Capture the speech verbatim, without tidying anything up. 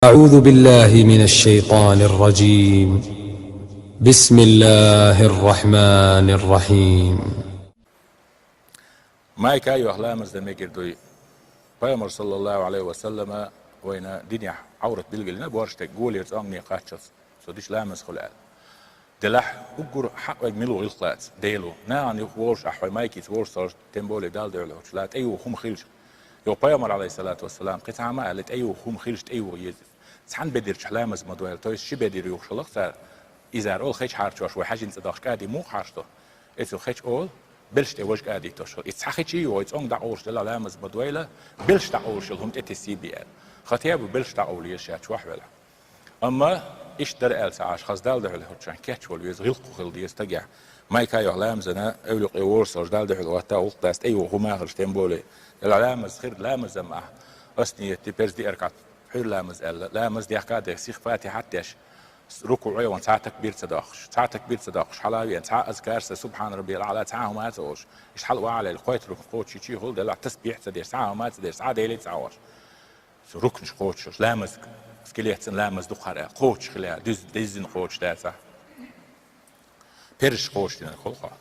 أعوذ بالله من الشيطان الرجيم. بسم الله الرحمن الرحيم. Майка йоах ламаз дан мегар дуй. Пайхамар, саллаллаху алейхи ва саллама, вайна динехь Ӏаврат билгална, борш тайга голера цӀонгане кхаччалц со диш ламаз хуьлу аьлла. Делахь уггар хьакъ вайга мила ву гӀиллакх лаца, Дела ву. Нахана юха волуш ахь вай майкица волуш ца гӀерташ, тем более Далла дуьхьал хӀуттуш, ла тӀеюха хӀума хилча. Йо, пайхамар, алейхиссалату вассалам, кхин цхьа хӀума аьлла, тӀеюха хӀума хилча, тӀеюха еза. Цхьана бедарчохь ламаз ма дойла, то есть ши бедар юхуш хилла цара, иза олу хечахьарчош вай хьаьжин цӀа дохуш кӀади муха хьарчадо? Эцу хеч олу, белш тӀе важа кӀадийтош. И цхьа хечий вай цӀонга дӀакъовлуш делахь ламаз ма дойла, белш дӀакъовлуш йолу хӀума тӀе тесий бен аьлла. Хатеба белш дӀакъовла еза ша чохь велахь. Амма иштта дара аьлла ца Ӏаш, хаза Далла дуьхьал хӀуттучарна кечвала веза, гӀиллакх хила деза стагехь. Майка йоах ламазана, эвлукъе волуш ца гӀерташ Далла дуьхьал хӀотта гӀуллакх дац, тӀеюха хӀума хилча тем более. Делахь ламаз хир, ламазам ахь. Ас ниет ди, перз ди аркат, хьуьр ламаз аьлла, ламаз дехка а дехка, сиха Фатихьат а деш, рукуӀе ван цхьа такбир ца доккхуш, цхьа такбир ца доккхуш, хьала а вен, цхьа азкар са, Субхьана раббиял аӀла, цхьа хӀума а ца олуш, иштта хьала а ван Ӏа лела, кхойтта рукн кхочуш чий хуьлу делахь, тасбихь а ца деш, цхьа хӀума а ца деш, цхьа а Деле а ца Ӏаш. Цу рукнаш кхочушдеш, ламаз, скелетцан ламаз дукхахьара аьлла, кхочуш хила яра, дуьз-, деззина кхочуш дацахь. Перзаш кхочушдинарг хӀун хьо?